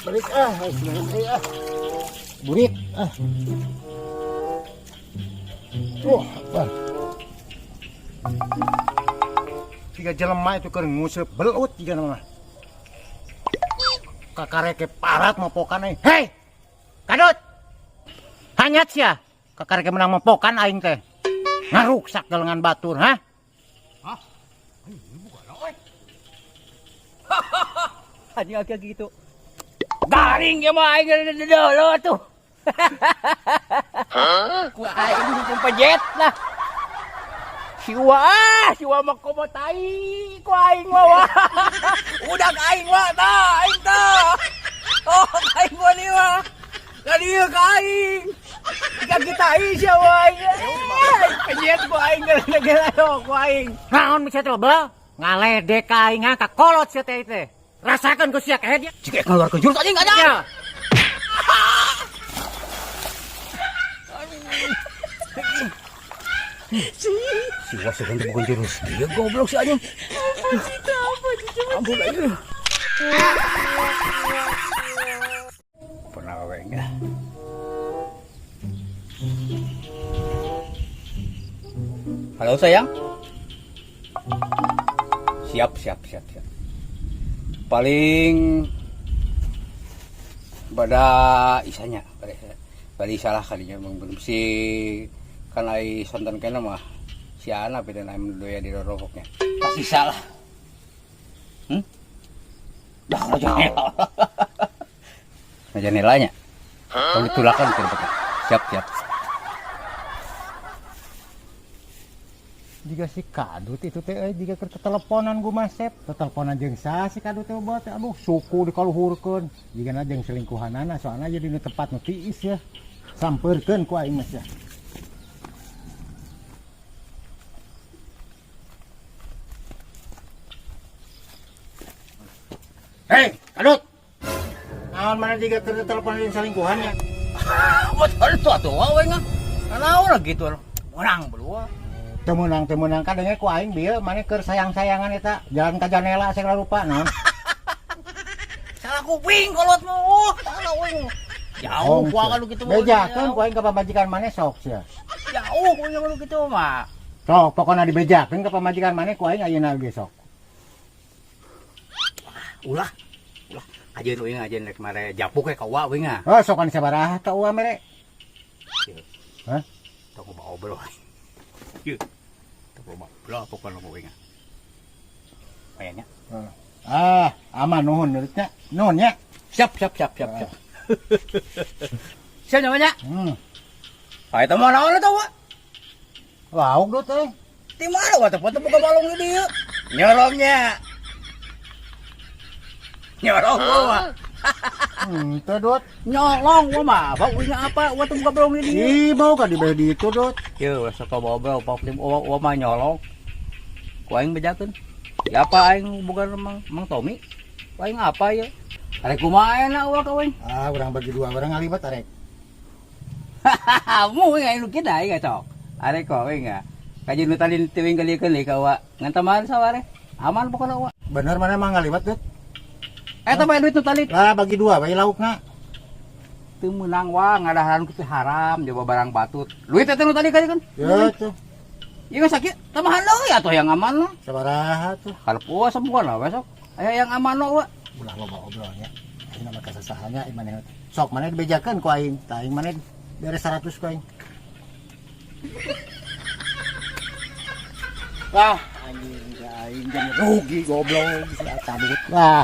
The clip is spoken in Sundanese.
Balik ah, balik ah. Burit ah. Wah, apa? Tiga jelema itu keur nguseup belut jiga mah. Kakareke parat mopokan aing. Hei! Kadut! Hanyat sia. Kakareke menang mopokan aing teh. Ngaruksak galengan batur, ha? Hah? Anjing aki-aki gitu. Garing ya mah aing dulu tuh. Ku aing dukung pejet lah. Si Wa mah komo tai ku aing mah wah. Udah aing wah tah, aing tah. Oh, aing mah ni wah. Kadieu ka aing. Jika kita aing sia wah aing. Pejet ku aing gara-gara ku aing. Naon bisa teh bel? Ngaledek ka aing ha, ka kolot sia teh teh. Rasakan ku sia kehed ya. Jika keluar ke jurus anjing ada. Ya. Si Wa sugan teh bukan jurus. Dia goblok si anjing. Ampun aja. Pernah we enggak? Halo sayang. Siap, siap, siap, siap. Paling pada isanya, pada isalah kalinya bang si kan ai sonten kena mah si ana beda ai doya di roroknya. Pasti salah. Dah kalau jangan. Nah janelanya. Kalau ditulakan ke Siap, siap. Jika si Kadut itu teh jika keur teteleponan gu Masep, teteleponan jeung saha si Kadut teh obat teh aduh suku dikaluhurkeun. Jigana jeung selingkuhanana soalna jadi nu tempat nu tiis ya. Sampeurkeun ku aing mah sia. Hei, Kadut. Naon mana jika keur teteleponan jeung selingkuhannya? Betul tuh atuh we ngah. Naon lah gitu. Menang berdua. Temenang kadangnya ku aing bieu maneh keur sayang-sayangan eta jalan ka janela segala rupa naon. Salah kuping kolot mah. Salah uing. Jauh ku kalau gitu. Bejakeun ku aing ka pamajikan maneh sok sia. Jauh ku kalau gitu mah. Sok pokona dibejakeun ka pamajikan maneh ku aing ayeuna ge sok. Ulah. Ulah ajeun uing ajeun rek mare japuk we ka uwa uing ah. Oh sokan sabaraha ka uwa mere? Hah? Tong bawa obrol. Ieu. Tong bawa obrol pokona uing ah. Kayaknya. Ah, aman nuhun duitnya. Nuhun nya. Siap, siap, siap, siap, siap. Siap namanya? Ah, eta mah naon eta, Wak? Lauk duit teh. Di mana, Wak? Teh buka balong di dieu. Nyorongnya. Nyorong gua, Wak. Teh dut. Nyolong gua mah. Bau uing apa? Wak teh buka balong di dieu. Ih, bau ka di beh ditu, Dut. Yeuh, ulah sok bawa obrol, pak tim uwa mah nyolong. Ku aing bejakeun. Ya apa aing bukan Mang Tommy? Aing apa ya? Arek kumaha enak uwa ka aing? Ah, urang bagi dua, urang ngaliwat arek. Mu aing nu kieu aing sok. Arek kok aing ah. Kaji nu tadi teuing kaliekeun deui ka uwa. Ngan tamahan saware. Aman pokona uwa. Bener mana mah ngaliwat, Dut? Eta mah duit nu tadi. Lah bagi dua bae laukna. Teu meunang wa ngadaharan kitu haram coba barang batut. Duit eta nu tadi kan? Ya tuh. Ieu sakit tambahan deui atuh yang aman lah. Sabaraha tuh? Karep uwa sembuhan lah besok. Aya yang aman lah uwa. Ulah loba obrolnya. Aing mah kasasahanya ieu maneh. Sok maneh dibejakeun ku aing. Tah aing maneh beres 100 ku aing. Wah, anjing aing jadi rugi goblok si cabut. Wah.